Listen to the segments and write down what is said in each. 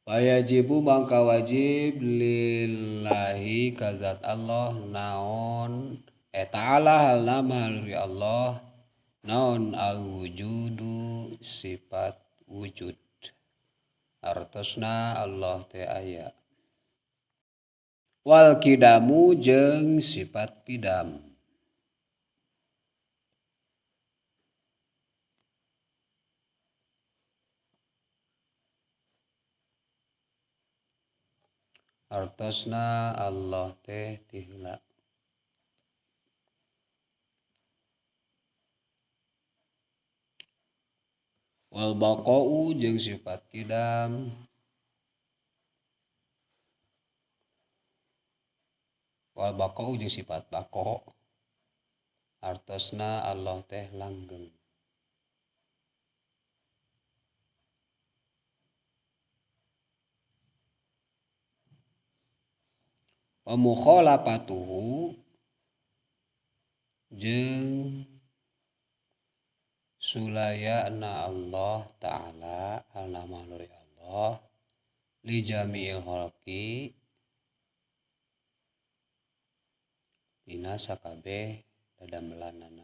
Wajibu mangka wajib lillahi kazat Allah naon ta'ala halna mahaluri Allah naon al wujudu sifat wujud artosna Allah teh aya wal kidamu jeung sifat kidam. Artosna Allah teh ti heula. Wal baqa'u jeung sifat kidam. Wal baqa'u jeung sifat baqa. Artosna Allah teh langgeng. Wa mukhalafatuhu jeung sulayana Allah ta'ala alna mahluri Allah li jami'il khalqi dina sakabeh dadamelanana.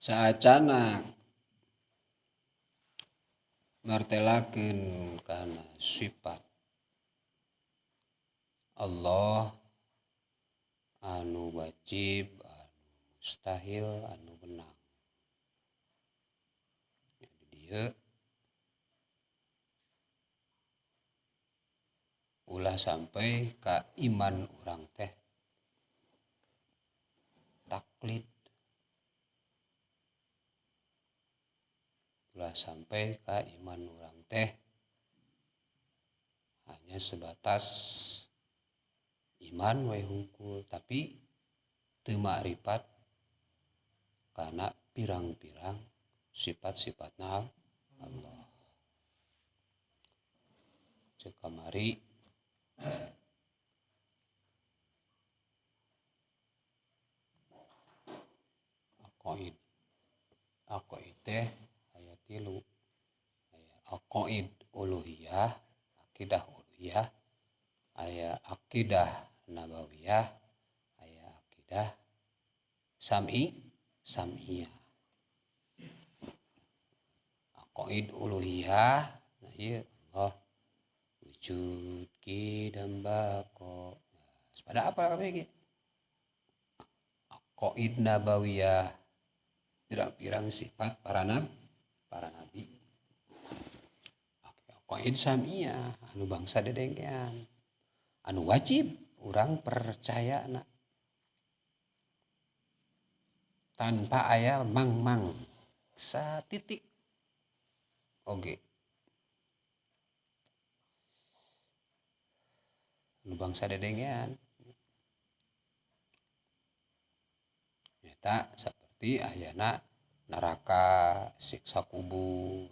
Saacana martelakeun kana sifat Allah anu wajib, anu mustahil, anu benang. Jadi dieu ulah sampai ka iman urang teh taklid. Ulah sampai ka iman urang teh hanya sebatas iman we hungkul tapi teu makrifat kana pirang-pirang sifat-sifatna Allah. Ceuk kamari aqaid. Aqaid teh aya tilu. Aya aqaid uluhiyah, akidah uluhiyah, aya akidah nabawiyah, aya akidah sam'iyah. Aqaid uluhiyah, nah ieu Allah wujud kidam bako. Nah, pada apa kabeh ge? Aqaid nabawiyah, pirang-pirang sifat para nabi. Aqaid sam'iyah anu bangsa dedengkean, anu wajib urang percaya na tanpa aya mang-mang satitik oge. Anu bangsa dedengean nyata seperti ayana neraka, siksa kubur,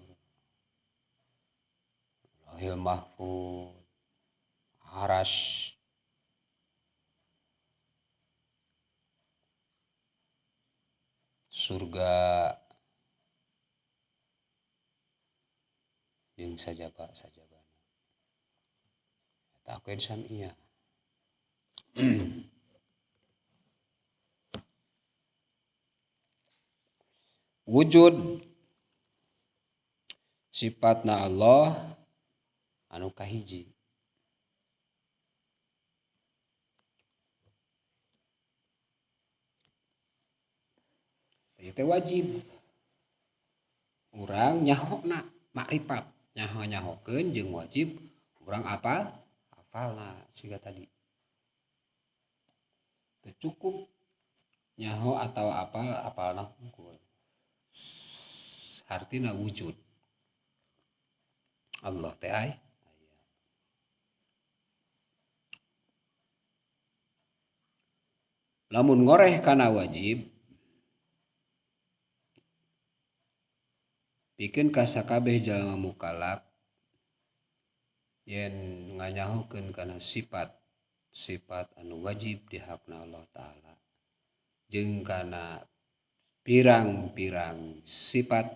Lauhil Mahfuz, Arasy, surga, jeung sajaba-sajabana. Eta aqaid sam'iyah. Wujud sifatna Allah anu kahiji. Ieu teh wajib urang nyahona makrifat, nyaho-nyahokeun jeung wajib urang apal apalna siga tadi. Teu cukup nyaho atau apal apalna hungkul. Hartina wujud Allah teh aya. Lamun ngoreh kana wajib pikeun ka sakabeh jalma mukallaf yen nganyahokeun kana sifat sifat anu wajib di hakna Allah Ta'ala jeung kana pirang-pirang sifat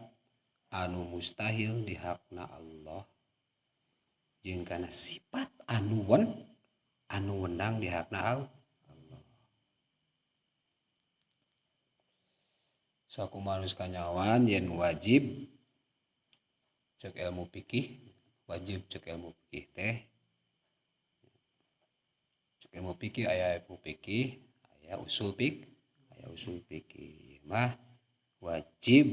anu mustahil di hakna Allah jeung kana sifat anu wenang di hakna Allah. Sakumaha nu kanyawan yen wajib cek ilmu fikih, wajib cek ilmu fikih teh. Cek ilmu fikih aya ilmu fikih, aya usul fikih, aya usul fikih mah wajib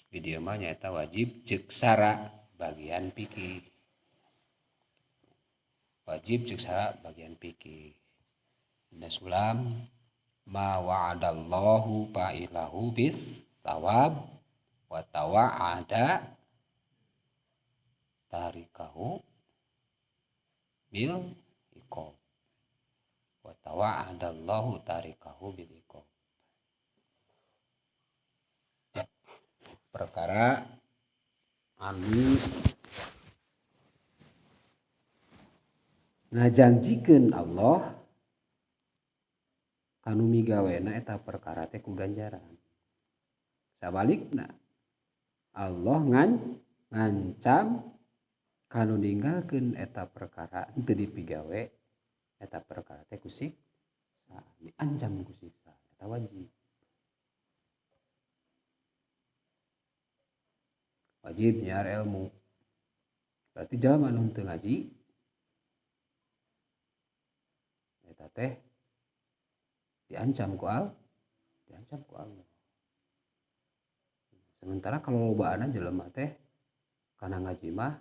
di dieu mah nyaeta wajib cek sara bagian fikih. Wajib cek sara bagian fikih. Dina sulam ma wa'adallahu fa'ilahu bis thawab wa tawa'ada tarikahu bil iqab wa tawa'adallahu tarikahu bil iqab. Perkara anu ngajanjikeun Allah kanu migawena eta perkara teh ku ganjaran. Sabalikna Allah ngancam kanu ninggalkeun eta perkara teu dipigawe eta perkara teh ku siksa, diancam ku siksa, eta wajib. Wajib nyiar ilmu. Berarti jalma anu teu ngaji eta teh diancam ku Allah, diancam ku Allah. Sementara kalau lobaana jelema teh kana ngaji mah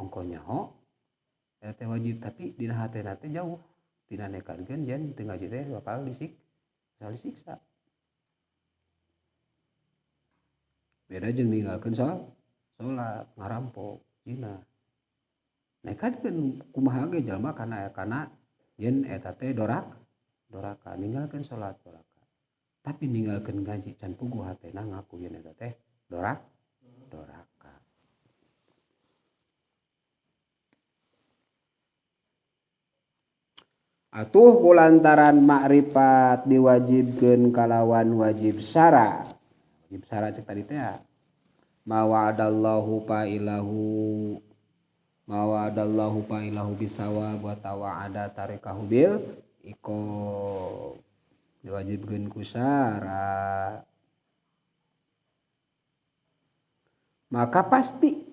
ongko nyaho eta teh wajib, tapi dina hatena teh jauh tina nekadkeun yen teu ngaji teh bakal disiksa. Beda jeung ninggalkeun salat, ngarampok, zina. Nekadkeun kumaha ge jelema kana yen eta teh doraka ninggalkeun salat doraka. Tapi ninggalkeun ngaji can puguh hatena ngaku yen eta teh doraka. Atuh kulantaran makrifat diwajibkeun kalawan wajib syara. Wajib syara cek tadi teh ma wa'adallahu fa'ilahu ma wa'adallahu fa'ilahu bisawab wa tawa'ada tarikahu bil iqab. Diwajibkeun ku syara. Maka pasti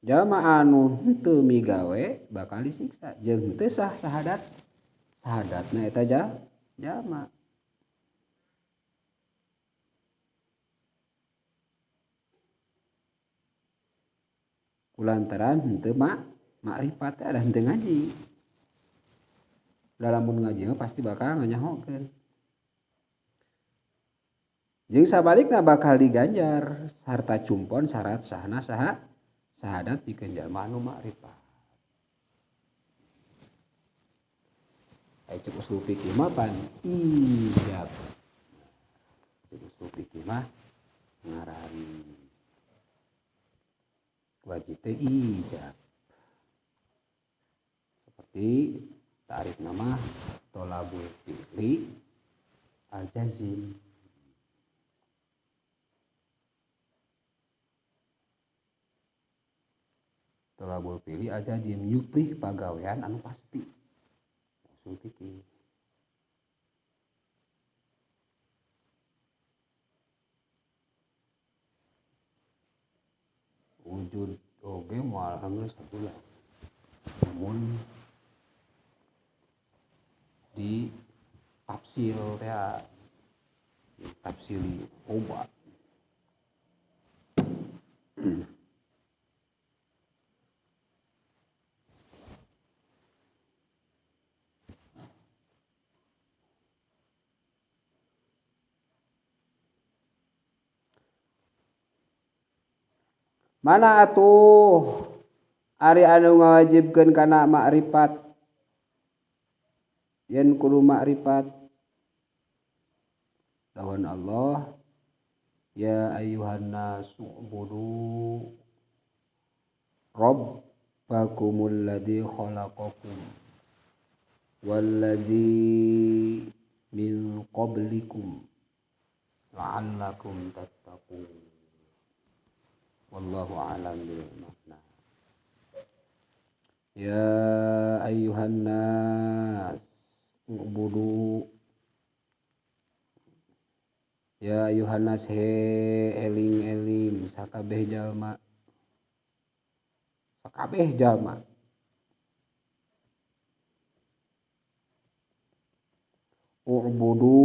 jalma anu henteu migawe bakal disiksa jeung henteu sah sahadat. Sahadatna eta jalma. Kulantaran henteu makrifat teh ada henteu ngaji. Dalam mun ngaji mah pasti bakal nganyahokeun. Jeung sabalikna bakal diganjar sarta cumpon syarat sahna saha sahadat pikeun jalma anu makrifat. Ai cek usul fikih mah pan ijab. Cek usul fikih mah ngaran wajib teh ijab. Seperti tarif nama tolabul fi'li al-jazim. Tolabul fi'li al-jazim nyuprih pagawean anu pasti. Usul fikih. Wujud oge moal anggeus sabulan. Namun di tafsir teh tafsiri obat. Mana atuh Ari anu ngawajibkeun kana makrifat yen kudu makrifat lawan Allah ya ayyuhan nasu ubudu rabbakumul ladzi khalaqakum wallazi min qablikum la'allakum tattaqun. Wallahu a'lam bil makna. Ya ayyuhan nas ubudu. Ya ayyuhan nas he eling-eling sakabeh jalma. Sakabeh jalma. Ubudu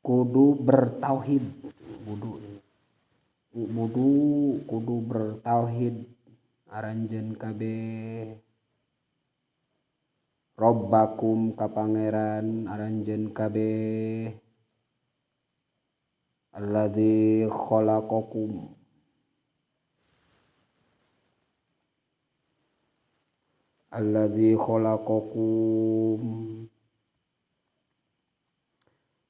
kudu bertauhid, ubudu kudu bertauhid aranjeun kabeh Robbakum ka pangeran aranjeun kabeh alladzi khalaqakum alladzi khalaqakum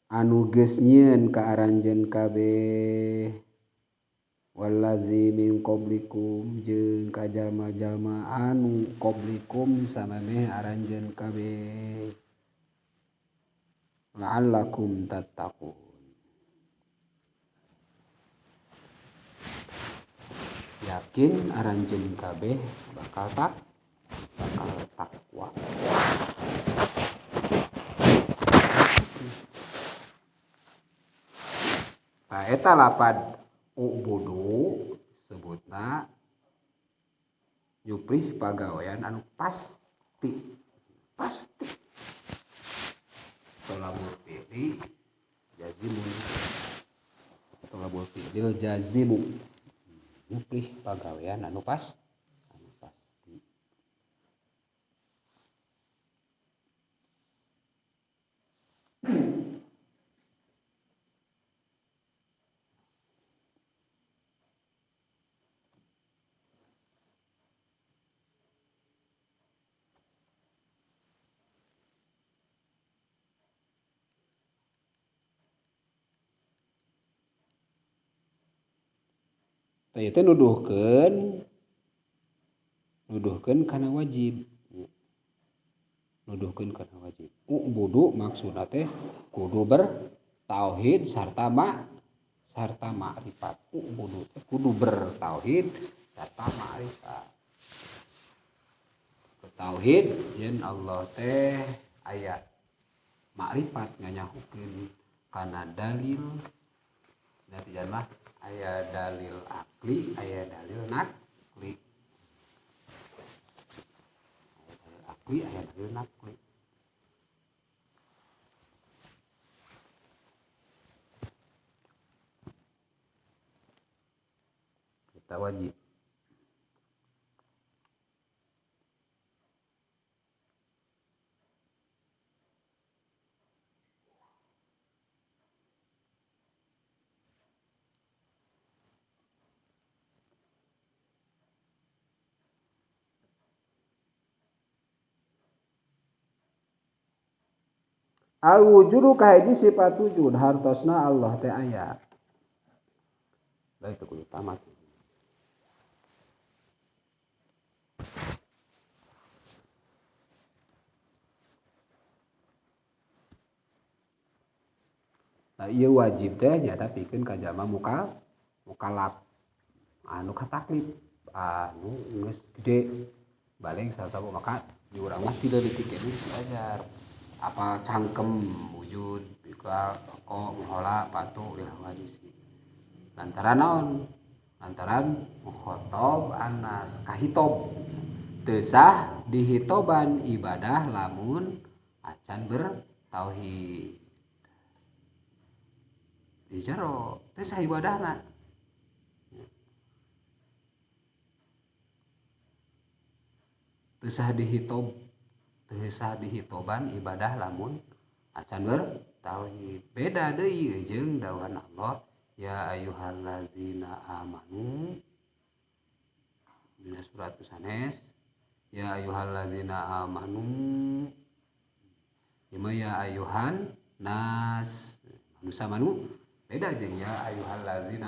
anu geus nyieun ka aranjeun kabeh wallazi min qablikum jeung ka jalma-jalma anu qablikum samemeh aranjeun kabeh la'allakum tattaqun. Yakin aranjeun kabeh bakal takwa. Nah, eta lapad ubudu sebutna nyuprih pagawean anu pasti pasti tolabul fi'li jazimun tolabul fi'lil jazimu nyuprih pagawean anu pas anu pasti. Tah nuduhkeun kana wajib. Nuduhkeun kana wajib. Ubudu maksudna teh kudu bertauhid sarta makrifat. Ubudu teh kudu bertauhid sarta makrifat. Tauhid yen Allah teh aya makrifat nganyahukeun kana dalil. Nanti mah aya dalil akli, aya dalil nakli. Aya dalil akli, aya dalil nakli. Kita wajib. Al wujudu kahiji sifat wujud hartosna Allah teh aya. Baik kudu tamat. Nah ieu wajib teh nyata pikeun ka jalma mukalaf anu kataklif anu geus gede balig sarta maka di urang mah tidak leutik keneh diajar. Apa cangkem wujud bika toko muhola patu lil hawadisi lantaran naon lantaran mukhotob anas kahitob teu sah dihitoban ibadah lamun acan bertauhid di jero teu sah ibadahna teu sah dihitob teu sah dihitoban ibadah lamun acan tauhid. Beda deui jeung dawuhan Allah ya ayyuhallazina amanu dina surat sanes ya ayyuhallazina amanu ieu ya ayyuhan nas manusa manu beda jeung ya ayyuhallazina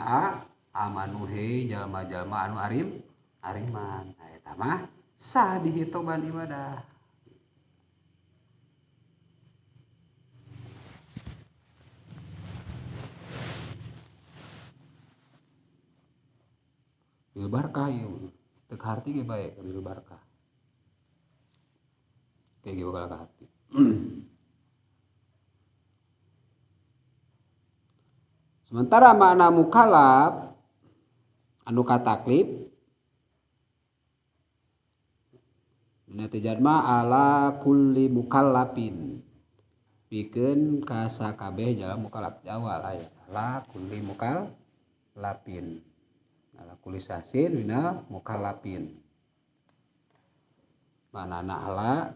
amanu he jalma-jalma anu ariman. Nah eta mah sah dihitoban ibadah. Bil barkah ieu teu kaharti ge bae bil barkah. Kayak ge bakal kaharti. Sementara makna mukallaf anu kataklif netijan mah ala kulli mukallafin pikeun ka sakabeh jalma mukallaf awal aya ala kulli mukallafin ala kulli sahsin minal mukallafin maknana ala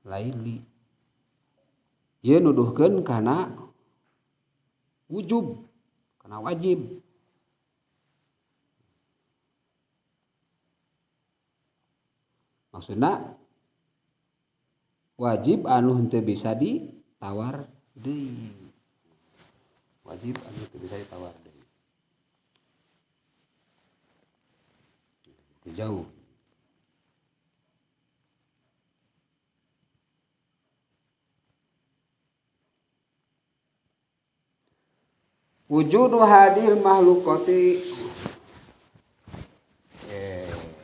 laili ieu nuduhkeun kana wujub kana wajib. Maksudna wajib anu henteu bisa ditawar deui. Wajib anu henteu bisa ditawar deui. Jauh. Wujudu hadil mahlukati.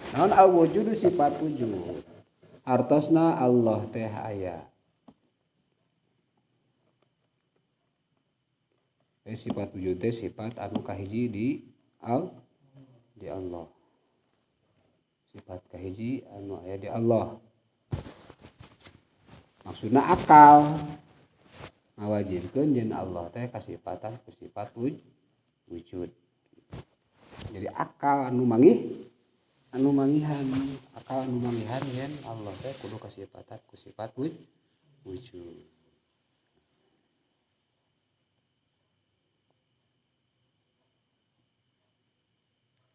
Naon al wujudu sifat wujud. Artosna Allah teh aya. Sifat wujud teh sifat anu kahiji di di Allah. Sifat kahiji anu aya di Allah. Maksudna akal ngawajibkeun yen Allah teh kasifatan ku sifat wujud. Jadi akal anu manggih anu manggihan akal anu manggihan yen Allah teh kudu kasifatan ku sifat wujud.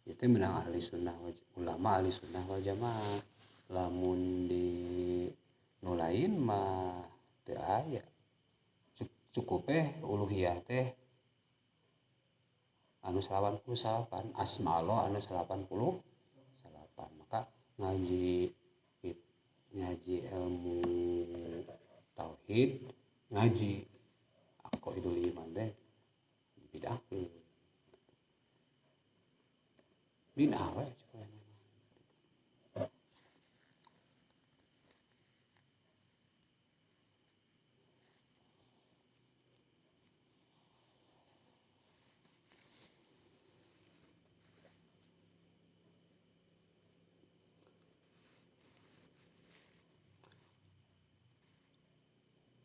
Itu menang ahli sunnah ulama ahli sunnah wal jamaah. Lamun di nu lain mah teu aya. Cukup uluhiyah teh anu 88 asma Allah anu 88. Maka ngaji ilmu tauhid ngaji aqaidul iman teh dibidahkeun. Bid'ah we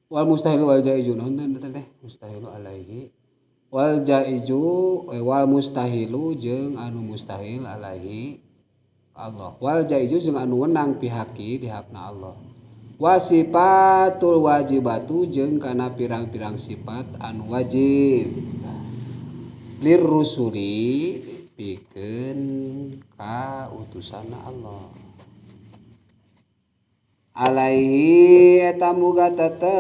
wal mustahil wal jaizu naon teh mustahilu alaihi wal jaizu wal mustahilu jeung anu mustahil alaihi Allah wal jaizu jeung anu wenang pihaki di hakna Allah wa sifatul wajibatu jeung kana pirang-pirang sifat anu wajib lir rusuli pikeun ka utusanna Allah alaihi eta muga tetep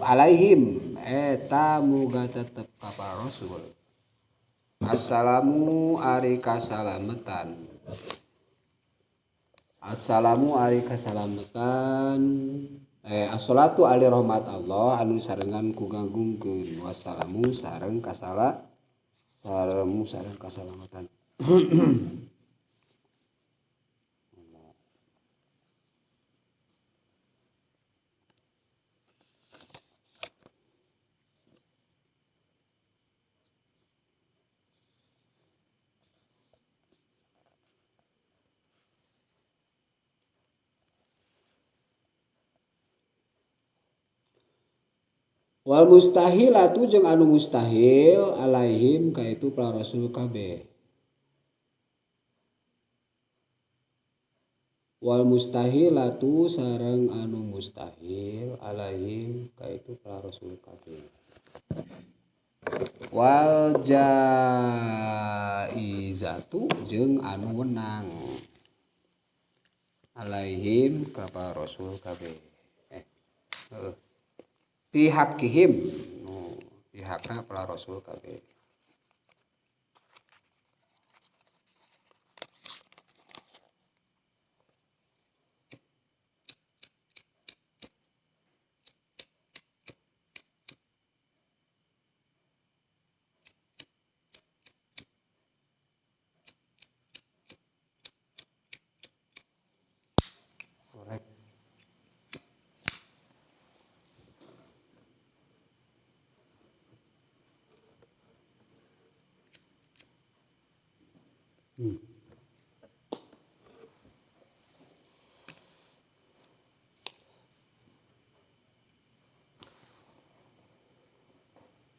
alaihim eta muga tetep ka para rasul assalamu ari kasalametan assalamu ari kasalamatan assalatu ali rahmat Allah anu sarengan ku ngagungkeun wassalamu sareng kasala saremu sareng kasalamatan. Wal mustahilatu jeung anu mustahil alaihim kaitu para rasul kabeh. Wal mustahilatu sareng anu mustahil alaihim ka itu para rasul kabeh. Wal jaizatu jeung anu wenang alaihim ka para rasul kabeh. Pihakihim nu pihakna para rasul kabeh.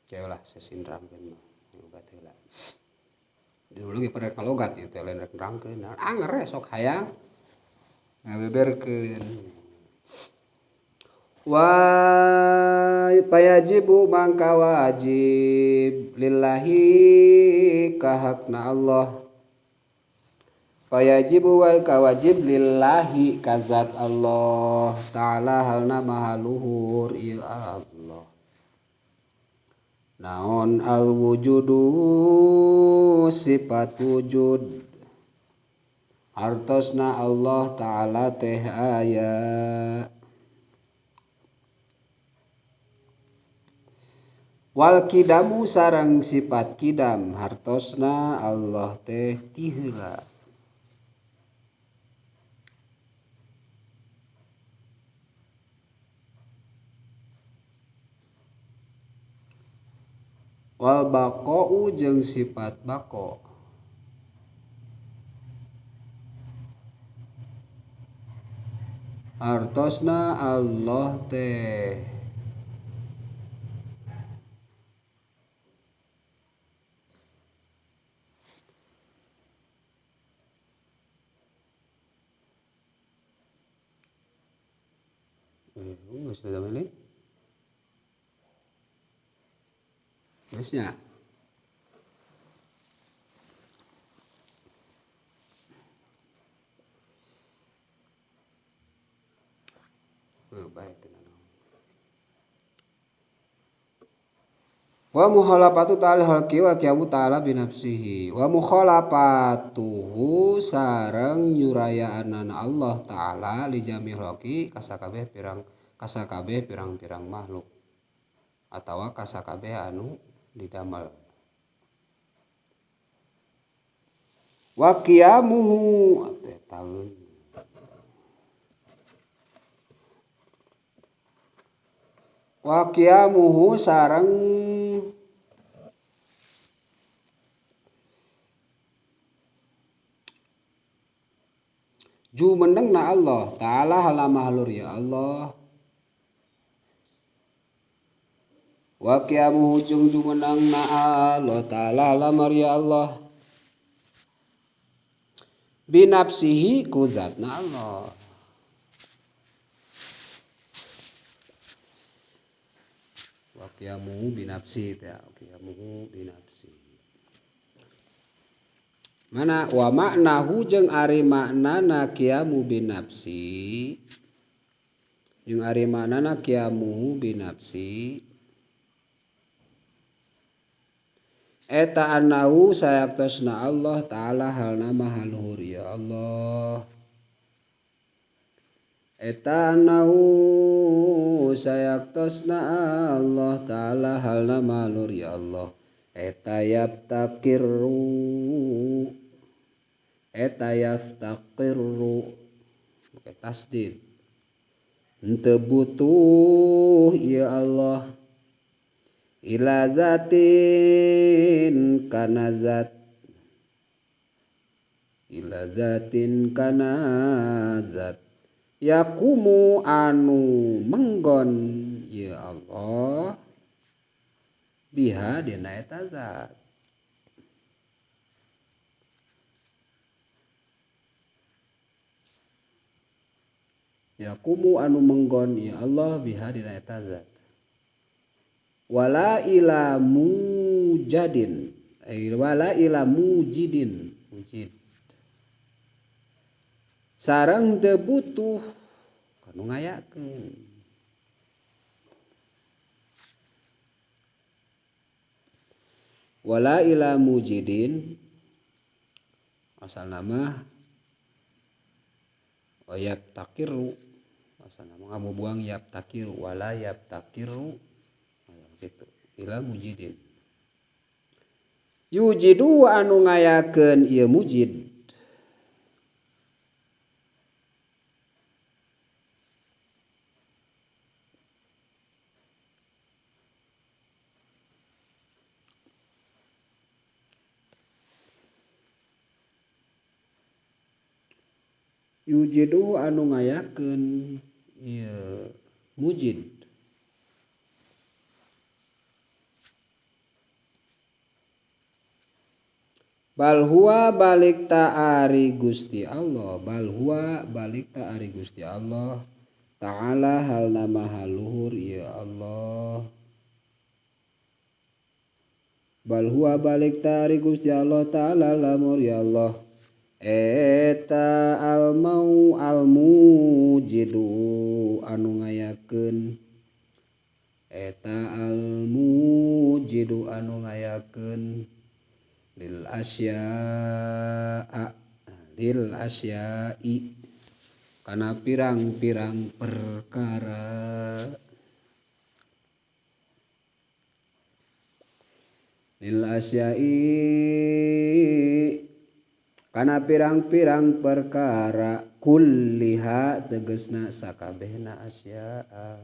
Jauh lah sesindrangkeun mah logat heula. Dulu ge pada kalogat ieu teh lain rek nerangkeun. Anger sok hayang ngabeberkeun. Wa payajibu mangka wajib lillahi kahakna Allah. Payajibu wa kawajib lillahi kazat Allah ta'ala halna maha luhur ieu Allah. Naon al wujudu sifat wujud hartosna Allah ta'ala teh aya. Wal kidamu sareng sifat kidam hartosna Allah teh ti heula. Wal baqa'u jeung sifat baqa. Hartosna Allah teh geus da geusnya. Baik tenang. Wa mukhalafatu ta'ala halqi wa qiyamu ta'ala binafsihi. Wa mukhalafatuhu sareng nyurayaanana Allah ta'ala li jami halqi kasakabeh pirang kasakabeh pirang-pirang makhluk atawa kasakabeh anu didamel. Wa qiyamuhu teh taun. Wa qiyamuhu sareng jumenengna Allah ta'ala halama halur ya Allah. Wa qiyamuhu jeung jumenengna Allah ta'ala halama ya Allah. Binafsihi ku zatna Allah. Wa qiyamuhu binafsihi teh qiyamuhu binafsihi. Mana wa maknahu jeung ari maknana qiyamu binafsi. Jeung ari maknana qiyamuhu binafsi. Eta annahu sayaktosna Allah ta'ala halna maha luhur ya Allah. Eta annahu sayaktosna Allah ta'ala halna maha luhur ya Allah. Eta yaftakirru. Eta yaftakirru. Pakai tasdid. Henteu butuh ya Allah. Ila zatin kana zat. Ila zatin kana zat. Yakumu anu menggon ya Allah biha dina eta zat. Yaqumu anu menggon ya Allah biha dina eta zat. Wala ila mujadin wala ila mujidin mujid sareng teu butuh kanu ngayakeun. Wala ila mujidin asal nama yap takiru asal nama ngabubuang yap takiru wala yap takiru gitu ila mujidin yujidu anu ngayakeun ieu mujid yujidu anu ngayakeun ieu mujid bal huwa balik ta'ari Gusti Allah bal huwa balik ta'ari Gusti Allah ta'ala halna maha luhur ieu Allah bal huwa balik ta'ari Gusti Allah ta'ala lamur ya Allah eta al-mau al-mujidu anu ngayakeun eta al-mujidu anu ngayakeun lil asya'a lil asya'i kana pirang-pirang perkara lil asya'i kana pirang-pirang perkara kulliha tegesna sakabehna asya'a.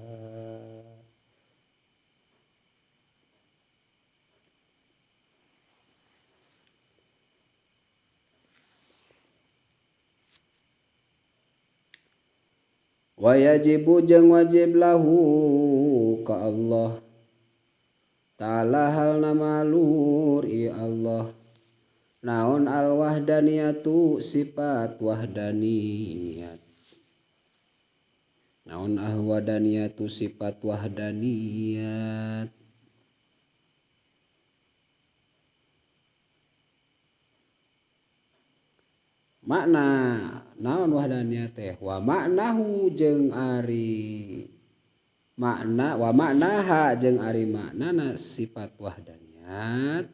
Wa yajibu jeung wajib lahu ka Allah ta'ala halna malur ieu Allah naon al-wahdaniyatu sifat wahdaniyat naon al-wahdaniyatu sifat wahdaniyat makna naon wahdaniyat teh wa maknahu jeung ari makna wa maknaha jeung ari maknana sifat wahdaniyat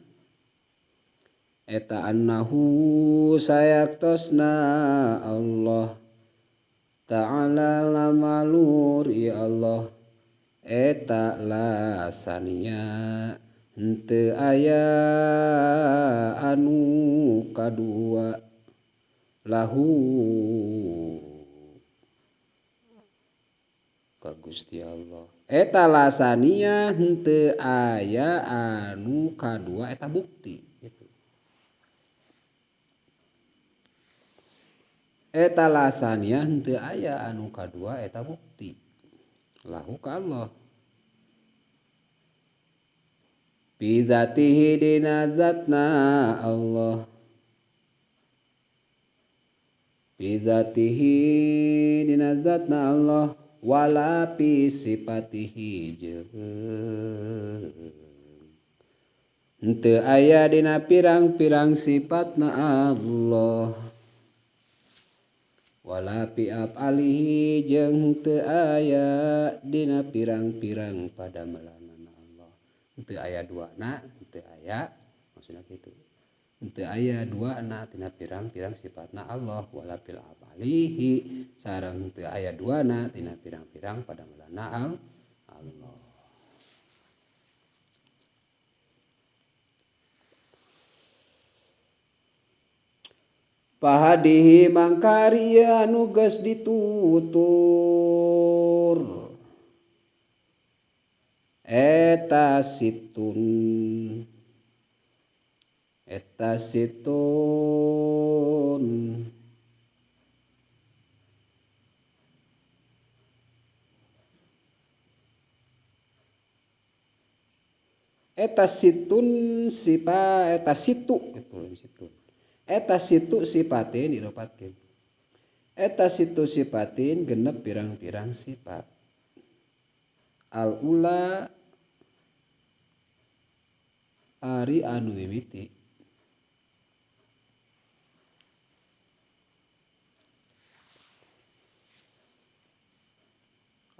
eta annahu sayaktosna Allah ta'ala lamalur ya Allah eta lasania henteu aya anu kadua lahu ka Gusti Allah eta lasania henteu aya anu kadua eta bukti gitu. Eta lasania henteu aya anu kadua eta bukti lahu ka Allah bi zatihi dina zatna Allah bi zatihi dina zatna Allah wala fi sifatihi jeung henteu aya dina pirang-pirang sifatna Allah wala fi af'alihi jeung teu aya dina pirang-pirang padamelanana Allah teu aya duana teu aya maksudna kitu teu aya duana tina pirang-pirang sifatna Allah wala fil af'alihi sareng teu aya duana tina pirang-pirang padamelanana Allah. Pahadihi mangkari anu geus ditutur eta situn eta situn sipa eta situ itu situn eta situ sipatin didapatkeun Eta situ sipatin genep pirang-pirang sifat. Al ula ari anu mimiti.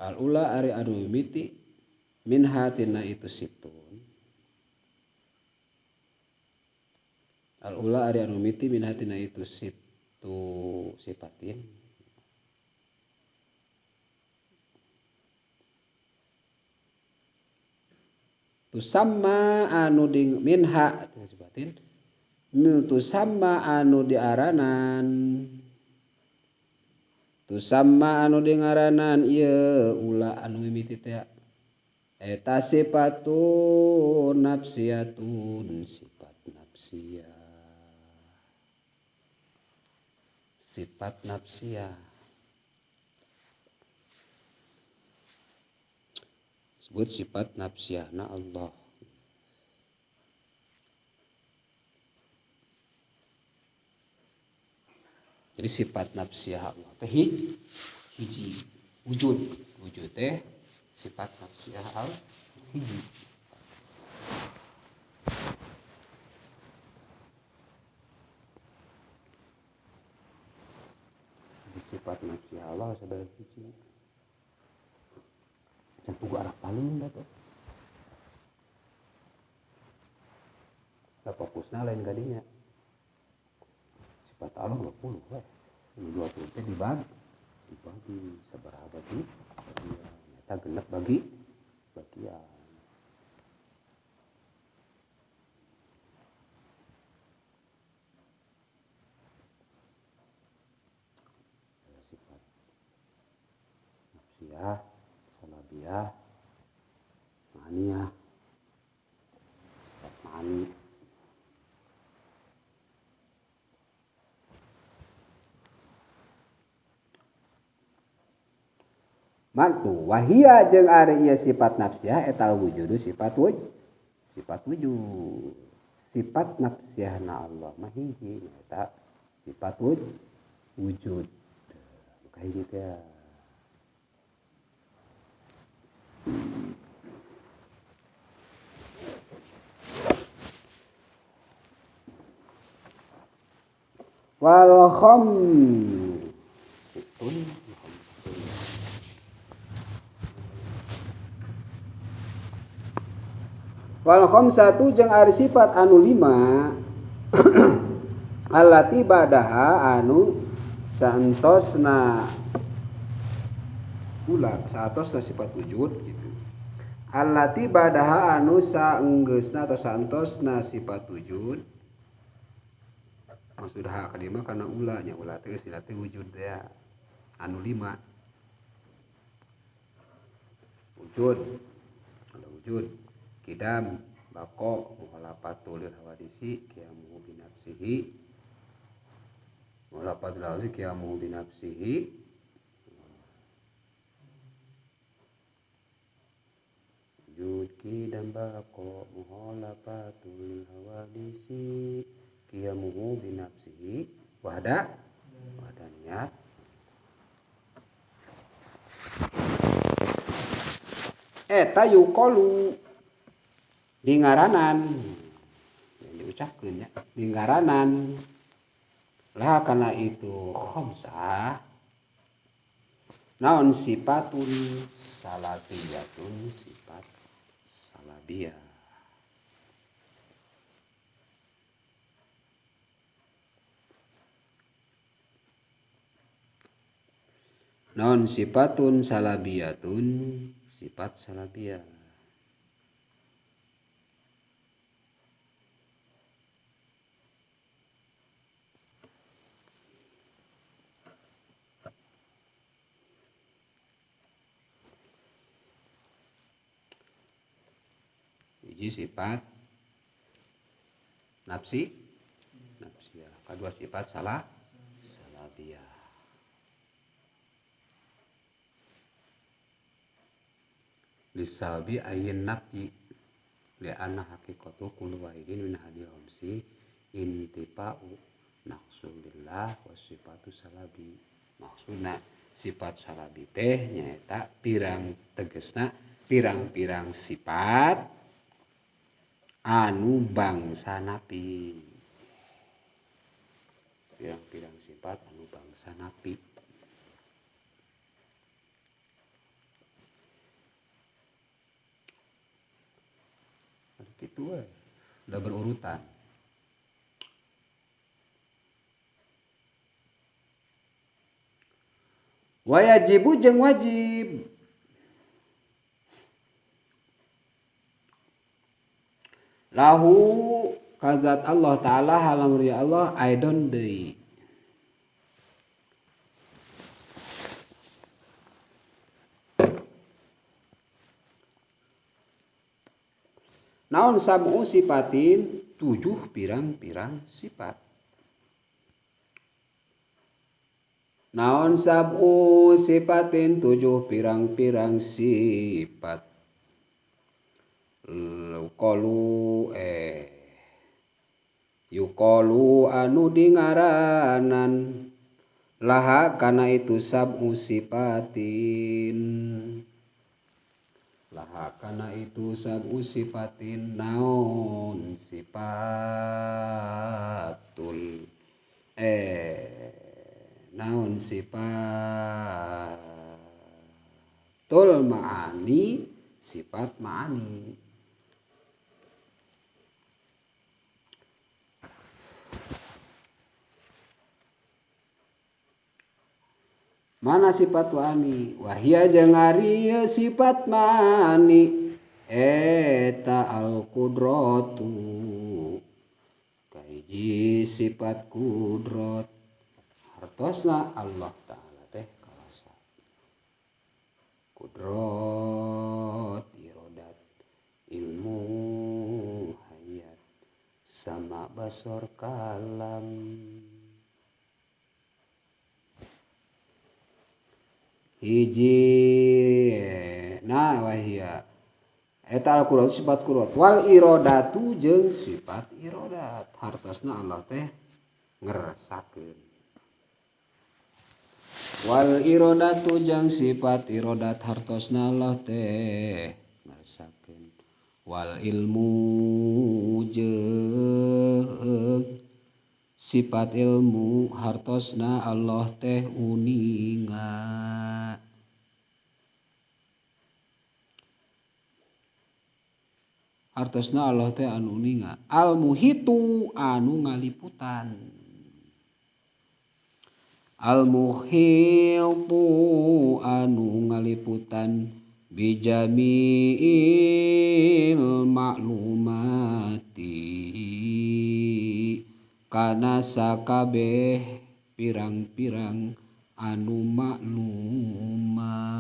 Al ula ari anu mimiti minha tina itu situn. Al ula ari anu mimiti minha tina itu situ sipatin. Tusamma anu di minha sipatin tusamma anu diaranan tusamma anu dingaranan ieu ula anu mimiti teh eta sifatun nafsiyatun sifat nafsiyah sifat nafsiyah sebut sifat nafsiyahna Allah. Jadi sifat nafsiyah Allah teh hiji wujud wujud teh sifat nafsiyah al hiji. Jadi sifat nafsiyah Allah sebagai hiji. Can pugu arah paling da teh. Da fokusna lain gadinya. Sifat Allah 20 we. 20 teh dibagi sabaraha bagi bagian eta genep bagi bagian. Sifat nafsiyah, salabiyah, ma'aniyah, sifat ma'ani. Martu wahia jeung ari ieu sifat nafsiyah eta wujudu sifat wujud sifat wujud sifat nafsiyahna Allah mah hiji eta sifat wujud maka hiji teh. Wal khamsatun wal khamsatu jeung ari sifat anu lima allati badaha anu saentosna ulah saentosna sifat wujud gitu. Allati badaha anu saenggeusna atau saentosna sifat wujud maksudna kadima kana ula nya ula teh istilah teh wujud teh anu lima wujud ada wujud kidam bako mukhalafatul lil hawadisi qiyamuhu bi nafsihi mukhalafatul hawadisi qiyamuhu bi nafsihi wujud kidam bako mukhalafatul lil hawadisi qiyamuhu bi nafsihi wahda wahdaniyat eta yuqalu dingaranan diucapkeun nya dingaranan lah kana itu khamsah naon sifatun salabiyatun sifat salabiyah naon sifatun salabiyatun sifat salabiyah. Hiji sifat nafsi nafsiyah, kedua sifat salah salabiyah. Lisalbi ayin nafi li'anna haqiqatu kullu wahidin min hadhihi khamsi intifa'u naqsulillah wa sifatu salabi. Maksudna sifat salabi teh nyaeta pirang tegesna pirang-pirang sifat anu bangsa napi. Pirang-pirang sifat anu bangsa napi. Gitu we. Udah berurutan. Wajibu jeung wajib. Lahu kazat Allah Ta'ala halam ria Allah aidon deui. Naon sab'u sipatin 7 pirang-pirang sifat. Naon sab'u sipatin 7 pirang-pirang sifat. Qalu yuqalu anu dingaranan laha kana itu sab'u sipatin. Laha kana itu sab'u sipatin naon sifatul naon sifatul ma'ani sifat ma'ani. Mana sifat wani? Wahia jeung ari sifat mani eta al-qudratu. Kahiji sifat kudrat. Hartosna Allah Ta'ala teh kawasa. Kudrat, irodat, ilmu, hayat, sama basor kalam. Hiji nah wahia eta al-qudrat sifat qudrat wal irodatu jeung sifat irodat. Hartosna Allah teh ngersakeun. Wal irodatu jeung sifat irodat hartosna Allah teh ngersakeun. Wal ilmu jeung sifat ilmu hartosna Allah teh uninga. Hartosna Allah teh anu uninga. Al muhitu anu ngaliputan. Al muhitu anu ngaliputan bijami'il maklumati kana sakabeh pirang-pirang anu makluman.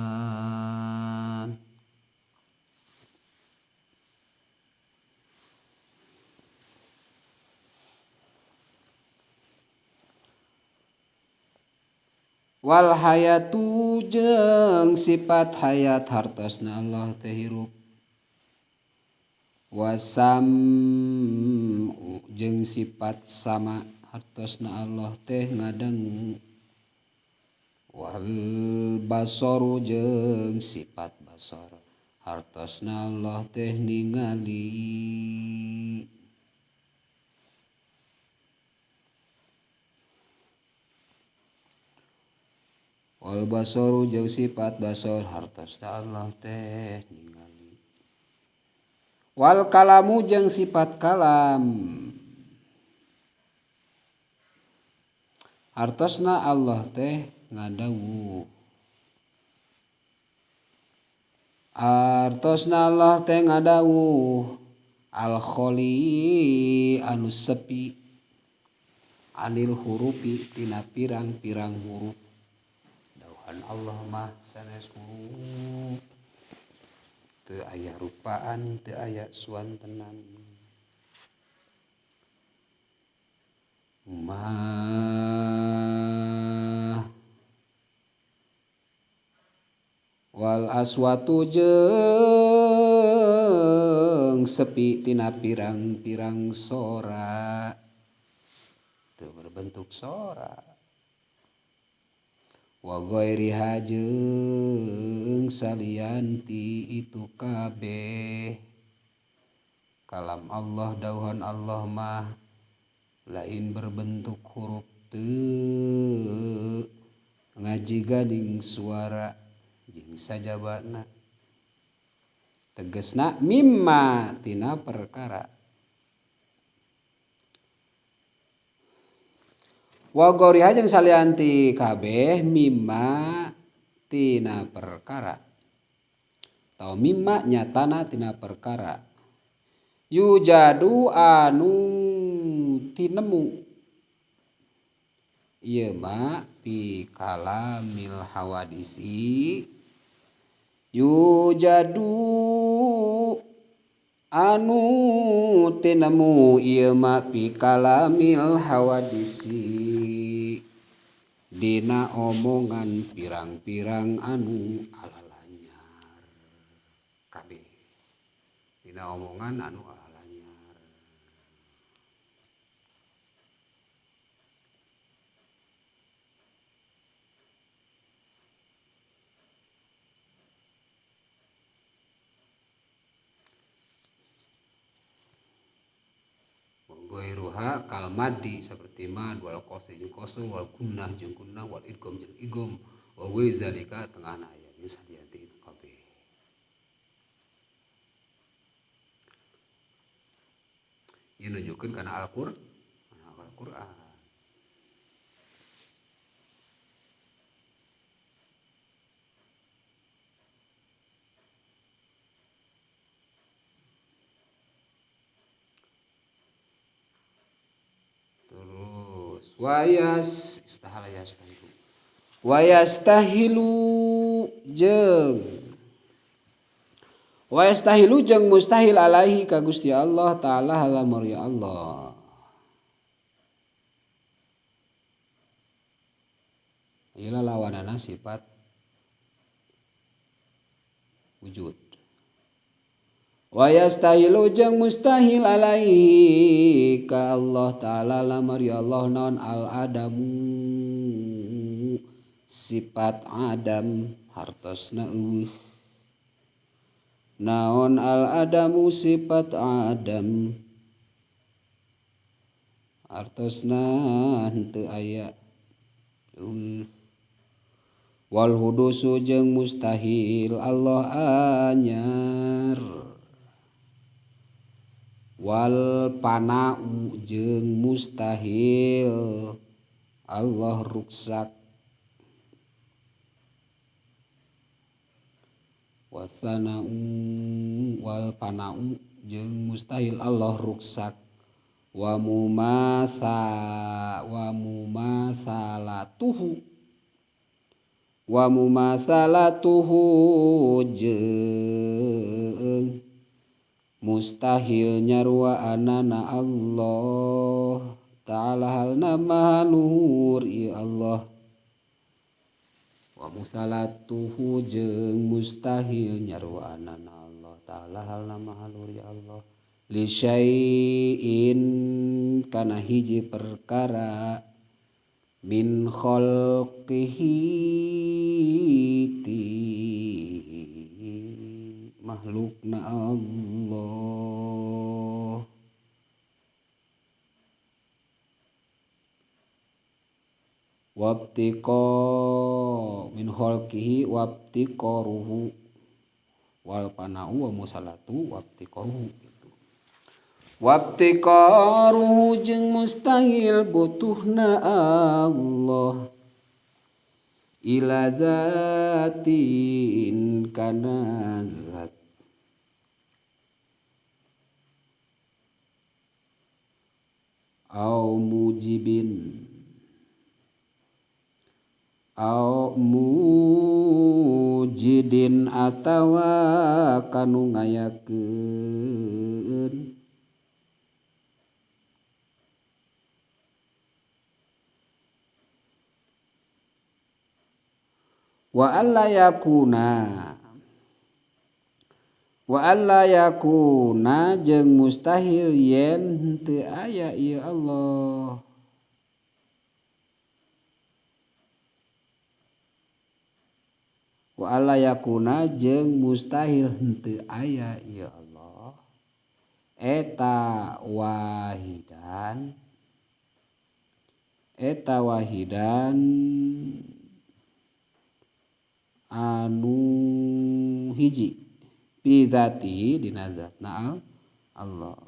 Wal hayatu jeung sifat hayat hartosna Allah teh hirup. Wasam jeung sifat sama hartosna Allah teh ngadengu. Wal basoru jeung sifat basor hartosna Allah teh ningali. Wal basoru jeung sifat basor hartosna Allah teh ningali. Wal kalamu jeung sifat kalam hartosna Allah teh ngadawuh. Hartosna Allah teh ngadawuh al kholi anu sepi anil hurufi tina pirang-pirang huruf. Dawuhan Allah mah sanes huruf. Teu aya rupaan, teu aya suantenan. Mah wal aswatu jeung sepi tina pirang-pirang sora. Teu berbentuk sora. Wa ghairiha jeung salianti itu kabeh. Kalam Allah dauhan Allah mah lain berbentuk huruf teu ngaji gading suara jeung sajabana. Tegesna mimma tina perkara. Wa ghairiha jeung salianti kabeh mimma tina perkara. Tau mimma nyatana tina perkara. Yujadu anu tinemu ieu mah fi kalamil hawadisi. Yujadu anu tinemu ieu mah fi kalamil hawadisi dina omongan pirang-pirang anu alalanyar kabeh. Dina omongan anu alalanyar. Ghairuha kal maddi seperti mad wal qasri jeung qasr wal gunnah jeung gunnah wal idgham jeung idgham wa ghairi zalika tengahna aya jeung salianti itu kabeh. Ieu nunjukkeun kana Al-Qur'an. Terus wayas istahala yastahilu wayastahilu jeung wayastahilu jeung mustahil alaihi ka Gusti Allah taala halamur ya Allah. Ieu lawanana sifat wujud. Wayastahilu jeung mustahil alaihi ka Allah taala lamar ya Allah naon al adamu sifat adam hartosna eueuh. Naon al adamu sifat adam hartosna henteu aya eueuh. Wal hudusu jeung mustahil Allah anyar. Wal pana'u jeung mustahil Allah ruksak. Wasana'u wal pana'u jeung mustahil Allah ruksak. Wa mumasa wa mumasalatuhu wa mumasalatuhu jeung mustahil nyaruaanana Allah ta'ala halna maha luhur ieu Allah. Wa musalatuhu jeung mustahil nyaruaanana Allah ta'ala halna maha luhur ya Allah. Li syai'in kana hiji perkara min khalqihi ti makhlukna Allah. Wabtiqa min khalqihi wabtiqaruhu wal pana'u wa musalatu wabtiqaruhu gitu. Wabtiqaruhu jeung mustahil butuhna Allah ila zatin kana zat. Au mujibin au mujidin atawa kanu ngayakeun. Wa alla yakuna wa alla yakuna jeung mustahil yen henteu aya ieu Allah. Wa alla yakuna jeung mustahil henteu aya ieu Allah eta wahidan anu hiji fi dzatihi dina zatna Allah.